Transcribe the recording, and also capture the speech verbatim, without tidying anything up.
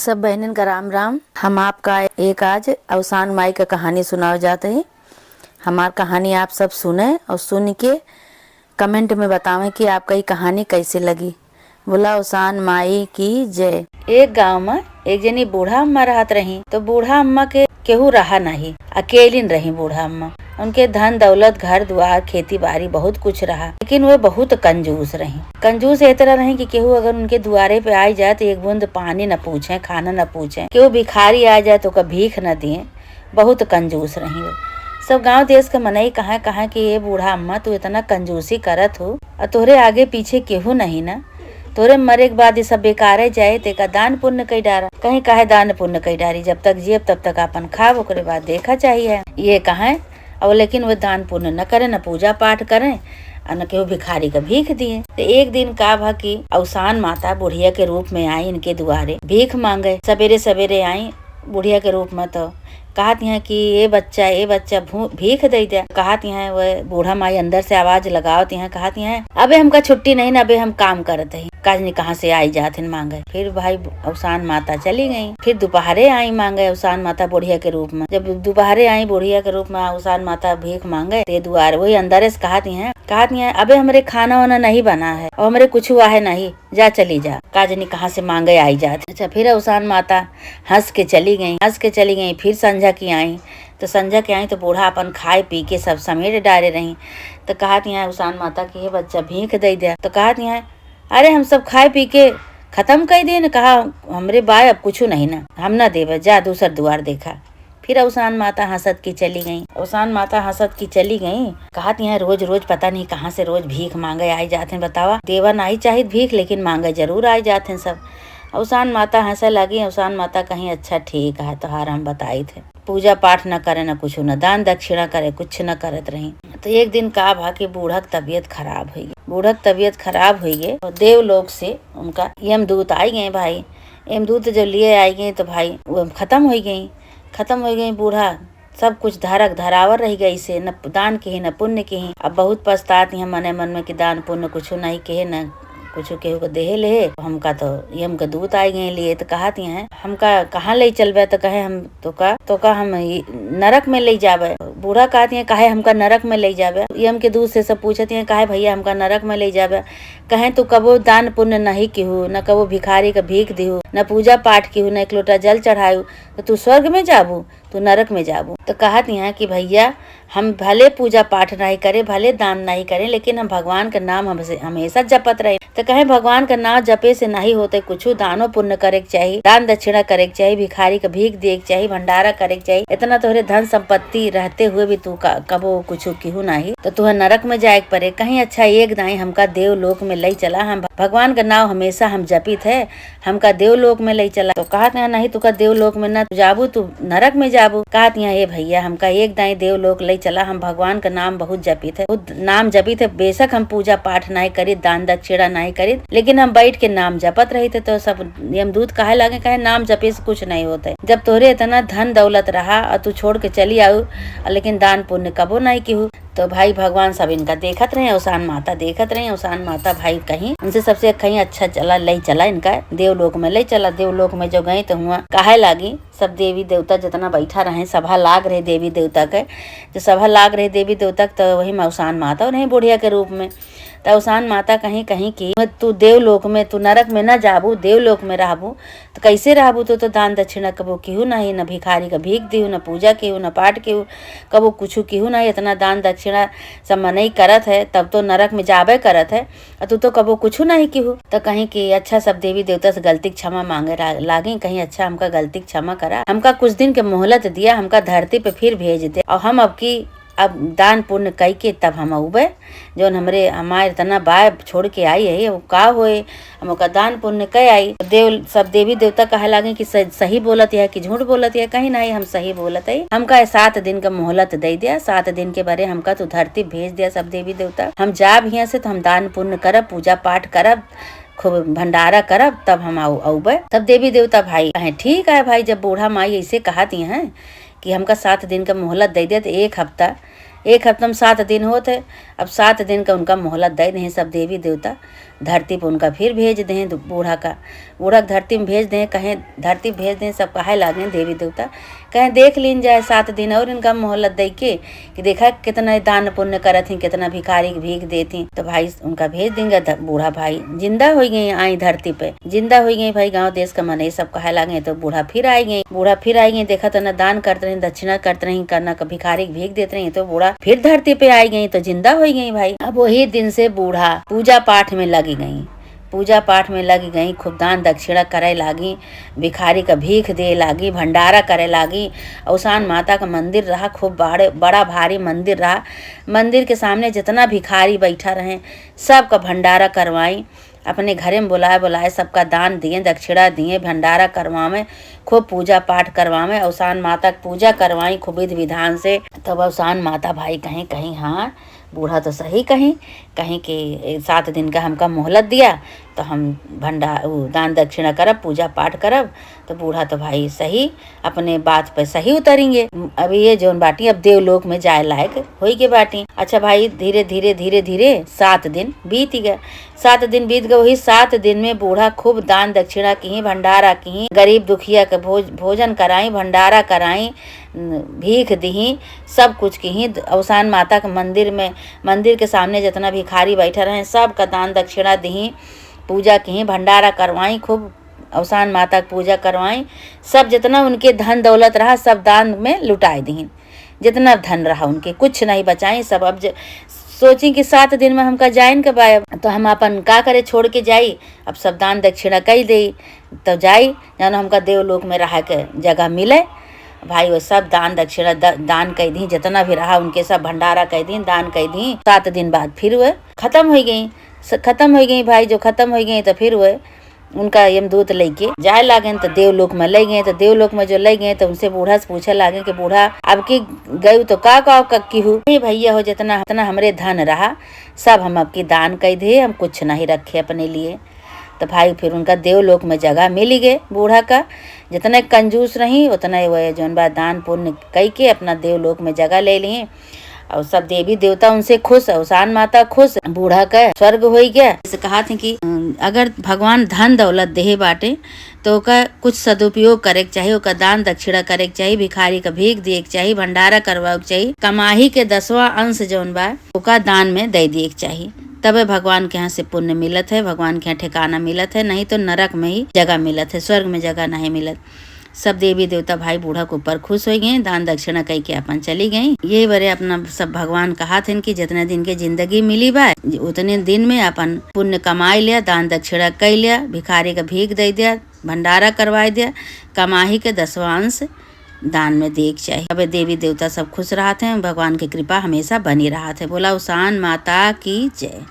सब बहनन का राम राम। हम आपका एक आज अवसान माई का कहानी सुनावे जात ही। हमार कहानी आप सब सुने और सुन के comment में बतावें कि आपका ई कहानी कैसे लगी। बोला अवसान माई की जय। एक गाँव में एक जनी बूढ़ा अम्मा रहत रही। तो बूढ़ा अम्मा के केहू रहा नहीं, अकेलिन रही बूढ़ा अम्मा। उनके धन दौलत, घर दुआर, खेती बाड़ी बहुत कुछ रहा, लेकिन वे बहुत कंजूस रही। कंजूस ए तरह रही कि केहू अगर उनके दुआरे पे आई जाए तो एक बूंद पानी न पूछे, खाना न पूछे। केहू भिखारी आ जाए तो ओका भीख न दिए। बहुत कंजूस रही वे। सब गांव देश के मनई कहा कहा कि ये बूढ़ा अम्मा, तू इतना कंजूसी करत हो और तोहरे आगे पीछे केहू नहीं ना, तोरे मरे के बाद ये सब बेकारे जाए, तेका दान पुण्य कई डारा। कहीं काहे दान पुण्य कई डारी, जब तक जियब तब तक आपन खाब, ओकरे बाद देखा चाहिए। ये कहें, और लेकिन वे दान पुण्य न करें, न पूजा पाठ करें, और न केहू भिखारी का भीख दिए। तो एक दिन का भा कि अवसान माता बुढ़िया के रूप में आई इनके दुआरे भीख मांगे। सवेरे सवेरे आई बुढ़िया के रूप में, तो कहत हैं कि ए बच्चा, ए बच्चा, भू-, भीख दे दे। कहत हैं, वो बूढ़ा माई अंदर से आवाज लगावत हैं, कहत हैं, अबे हमका छुट्टी नहीं ना, अबे हम काम करत ही। काजनी कहाँ से आई जात हैं मांगे। फिर भाई अवसान माता चली गई। फिर दोपहरे आई मांगे अवसान माता बुढ़िया के रूप में। जब दोपहरे आई बुढ़िया के रूप में अवसान माता भीख मांगे, ते दुआर वही अंदर से कहत हैं, कहत हैं, अबे हमरे खाना वाना नहीं बना है और हमरे कुछ हुआ है नहीं, जा चली जा। काजनी कहाँ से मांगे आई जात। अच्छा, फिर अवसान माता हंस के चली गई, हंस के चली गई। फिर संझा की आई, तो संझा के आई तो बूढ़ा अपन खाए पी के सब समेट डारे रही। तो कहत हैं अवसान माता कि हे बच्चा, भीख दे दे। तो कहत हैं, अरे हम सब खाए पी के खत्म कर दिए न, कहा हमरे बाय अब कुछ नहीं ना, हम ना देवे, जा दूसर दुआर देखा। फिर अवसान माता हंसत की चली गई। अवसान माता हंसत की चली गई। कहत हैं रोज रोज पता नहीं कहाँ से रोज भीख मांगे आई जात हैं, बतावा, देवा नहीं चाहित भीख, लेकिन मांगे जरूर आई जात हैं सब। अवसान माता हंसे लगी। अवसान माता कहीं, अच्छा ठीक है, तोहार हम बताइत है। पूजा पाठ न करे, न कुछ, न दान दक्षिणा करे, कुछ न करत रही। तो एक दिन का भा कि बूढ़ा के तबीयत खराब हुई गई। बूढ़ा के तबीयत खराब हुई गई और देवलोक से उनका यमदूत आई गए भाई। यमदूत जब लिए आई गए तो भाई वो खत्म हुई गई, खत्म हुई गई। बूढ़ा सब कुछ धरक धरावर रह गई से, न दान किही, न पुण्य किही। अब बहुत पछतात हैं मने मन में कि दान पुण्य कुछ नहीं किहे, न कुछ केहू को देहे लेहे। हमका तो यम के दूत आई गए लिए, तो कहत हैं, हमका कहाँ ले चलबे? तो कहे, हम तोका, तोका हम ई नरक में ले जाबे। बूढ़ा कहत हैं, काहे हमका नरक में ले जाबे? यम के दूत से सब पूछत हैं, काहे भैया हमका नरक में ले जाबे? कहे, तू कबो दान पुण्य नहीं किहू, न कबो भिखारी का भीख दिहू, न पूजा पाठ किहू, न एक लोटा जल चढ़ायू, तो तू स्वर्ग में जाबू, तू नरक में जाबू। तो कहत हैं कि भैया, हम भले पूजा पाठ नहीं करे, भले दान नहीं करे, लेकिन हम भगवान का नाम हमसे हमेशा जपत रहे। तो कहे, भगवान का नाम जपे से नहीं होते कुछ, दानो पुण्य करे के चाही, दान दक्षिणा करे के चाही, भिखारी का भीख दिए के चाही, भंडारा करे के चाही। इतना तोहरे धन संपत्ति रहते हुए भी तू का, कबो कुछ किहू नहीं, तो तुहे नरक में जाए के पड़े। कहीं अच्छा एक दाई हमका देवलोक में ले चला, हम भगवान का नाम हमेशा हम जपित है, हमका देवलोक में ले चला। तो कहत हैं, नहीं, तुका देवलोक में ना जाबू, तू नरक में जाबू। कहत हैं, हे भैया, हमका एक दाई देवलोक ले चला, हम भगवान का नाम बहुत जपित है, बहुत नाम जपित है। बेशक हम पूजा पाठ नहीं करी, दान दक्षिणा नहीं करी, लेकिन हम बैठ के नाम जपत रही थे। तो सब यमदूत कहे लागे, कहे, नाम जपे से कुछ नहीं होता है। जब तोहरे इतना धन दौलत रहा और तू छोड़ के चली आऊ, लेकिन दान पुण्य कबो नहीं किहू। तो भाई भगवान सब इनका देखत रहे, अवसान माता देखत रही। अवसान माता भाई कहीं उनसे सबसे कहीं, अच्छा चला, ले चला इनका देवलोक में, ले चला। देवलोक में जो गए तो हुआ कहे लागी, सब देवी देवता जितना बैठा रहे, सभा लाग रहे देवी देवता के, जो सभा लाग रहे देवी देवता के, तो वही में अवसान माता और नहीं बुढ़िया के रूप में। तो अवसान माता कहीं, कहीं कि तू देवलोक में, तू नरक में ना जाबू, देवलोक में रहबू, तो कैसे रहबू? तो, तो दान दक्षिणा कबो किहू नहीं, न भिखारी का भीख दिहू, न पूजा किहू, न पाठ किहू, कबो कुछ किहू नहीं। इतना दान दक्षिणा सब मनई करत है, तब तो नरक में जाबे करत है, और तू तो कबो कुछ नहीं किहू। तो कहीं कि अच्छा, सब देवी देवता से गलती के क्षमा मांगे रा-, लागी, कहीं अच्छा, हमका गलती के क्षमा करा, हमका कुछ दिन के मोहलत दिया, हमका धरती पे फिर भेज दे, और हम अब की अब दान पुण्य कई के तब हम अउबे, जौन हमरे, हमार इतना बाय छोड़ के आई है, वो का होए, हम ओका दान पुण्य कई आई। देव, सब देवी देवता कहे लागे कि स-, सही बोलत है कि झूठ बोलत है, कहीं नहीं, हम सही बोलत है। हमका सात दिन का मोहलत दे दिया, सात दिन के बरे हमका तू धरती भेज दिया, सब देवी देवता। हम जाब हियां से तो हम दान पुण्य करब, पूजा पाठ करब, खूब भंडारा करब, तब हम अउ-, अउबे। तब देवी देवता भाई कहे, ठीक है भाई, जब बूढ़ा माई ऐसे कहती हैं कि हमका सात दिन का मोहलत दे दे, तो एक हफ्ता एक हफ्ता में सात दिन होत है। अब सात दिन का उनका मोहलत दे दें सब देवी देवता, धरती पे उनका फिर भेज दें दु-, बूढ़ा का। बूढ़ा के धरती में भेज दें, कहें धरती पे भेज दें, सब कहे लागें देवी देवता, कहें देख लीन जाए सात दिन और इनका मोहलत दे के कि देखा कितना दान पुण्य करत ही, कितना भिखारी के भीख देत ही। तो भाई उनका भेज देंगे, ध-, बूढ़ा भाई जिंदा होइ गए आई धरती पे, जिंदा होइ गए भाई। गाँव देश का मनई सब कहे लागे तो बूढ़ा फिर आई गए, बूढ़ा फिर आई गए। देखा तो ना दान करत रही, दक्षिणा करत रही, करना का भिखारी के भीख देत रही, तो बूढ़ा फिर धरती पे आई गई, तो जिंदा होइ गई भाई। अब वही दिन से बूढ़ा पूजा पाठ में लगी गई, पूजा पाठ में लगी गई, खूब दान दक्षिणा करे लागी, भिखारी का भीख दे लागी, भंडारा करे लागी। अवसान माता का मंदिर रहा, खूब बड़े, बड़ा भारी मंदिर रहा। मंदिर के सामने जितना भिखारी बैठा रहे, सबका भंडारा करवाई। अपने घरे में बुलाए बुलाए सबका दान दिए, दक्षिणा दिए, भंडारा करवावे, खूब पूजा पाठ करवावे, अवसान माता के पूजा करवाई खूब विधि विधान से। तब अवसान माता भाई कहीं, कहीं हाँ, बूढ़ा तो सही कहीं, कहीं कि ए, सात दिन का हमका मोहलत दिया, तो हम भंडा-, उ, दान दक्षिणा करब, पूजा पाठ करब। तो बूढ़ा तो भाई सही, अपने बात पे सही उतरेंगे। अब ये जौन बाटी, अब देवलोक में जाए लायक होई के बाटी। अच्छा भाई, धीरे, धीरे, धीरे, धीरे सात दिन बीत गए। सात दिन बीत गए। वही सात दिन में बूढ़ा खूब दान दक्षिणा किहीं, भंडारा किहीं, गरीब दुखिया के भोज-, भोजन कराई, भंडारा कराई, न, भीख दिहीं, सब कुछ किहीं। अवसान माता के मंदिर में, मंदिर के सामने जितना भिखारी बैठा रहे, सबका दान दक्षिणा दिहीं, पूजा किहीं, भंडारा करवाई, खूब अवसान माता के पूजा करवाई। सब जितना उनके धन दौलत रहा, सब दान में लुटाए दिहीं। जितना धन रहा उनके, कुछ नहीं बचाई, सब। अब ज-, सोची कि सात दिन में हमका जाइन के बा, तो हम अपन का करे, छोड़ के जाई, अब सब दान दक्षिणा कई देई, तो जाई, जानो हमका देवलोक में रहे के जगह मिले। भाई वो सब दान दक्षिणा द-, दान कई दी, जितना भी रहा उनके सब भंडारा कई दी, दान कई दी। सात दिन बाद फिर वो खत्म होइ गई, स-, खत्म होइ गई भाई। जो खत्म होइ गई तो फिर वो उनका यमदूत लेके जाए लागेन, तो देवलोक में ले गए। तो देवलोक में जो ले गए, तो उनसे बूढ़ा से पूछे लागे कि बूढ़ा, अब की गयू तो का, का, का किहू? "हे भैया हो, जितना, जितना हमरे धन रहा, सब हम अब की दान कई दे, हम कुछ नहीं रखे अपने लिए।" तो भाई फिर उनका देवलोक में जगह मिली गए बूढ़ा का। जितने कंजूस रही, उतने वो जौन बा दान पुण्य कई के अपना देवलोक में जगह ले ली। और सब देवी देवता उनसे खुश, अवसान माता खुश, बूढ़ा का स्वर्ग होई गया। जैसे कहा थे कि, अम, अगर भगवान धन दौलत देहे बाटे, तो ओका कुछ सदुपयोग करे के चाही, ओका दान दक्षिणा करे के चाही, भिखारी का भीख दिए के चाही, भंडारा करवावे के चाही। कमाही के दसवां अंश जौन बा, ओका दान में दे दिए के चाही। तबे भगवान के यहाँ से पुण्य मिलत है, भगवान के यहाँ ठिकाना मिलत है, नहीं तो नरक में ही जगह मिलत है, स्वर्ग में जगह नहीं मिलत। सब देवी देवता भाई बूढ़ा के ऊपर खुश होइ गए, दान दक्षिणा कई के अपन चली गई। यही बरे अपना सब भगवान कहा थे कि जितने दिन के जिंदगी मिली बा, उतने दिन में अपन पुण्य कमाई लिया, दान दक्षिणा कई लिया, भिखारी का भीख दे दिया, भंडारा करवाई दिया, कमाही के दसवां अंश दान में देख चाही। अबे देवी देवता सब खुश रहत हैं, भगवान की कृपा हमेशा बनी रहत है। बोला अवसान माता की जय।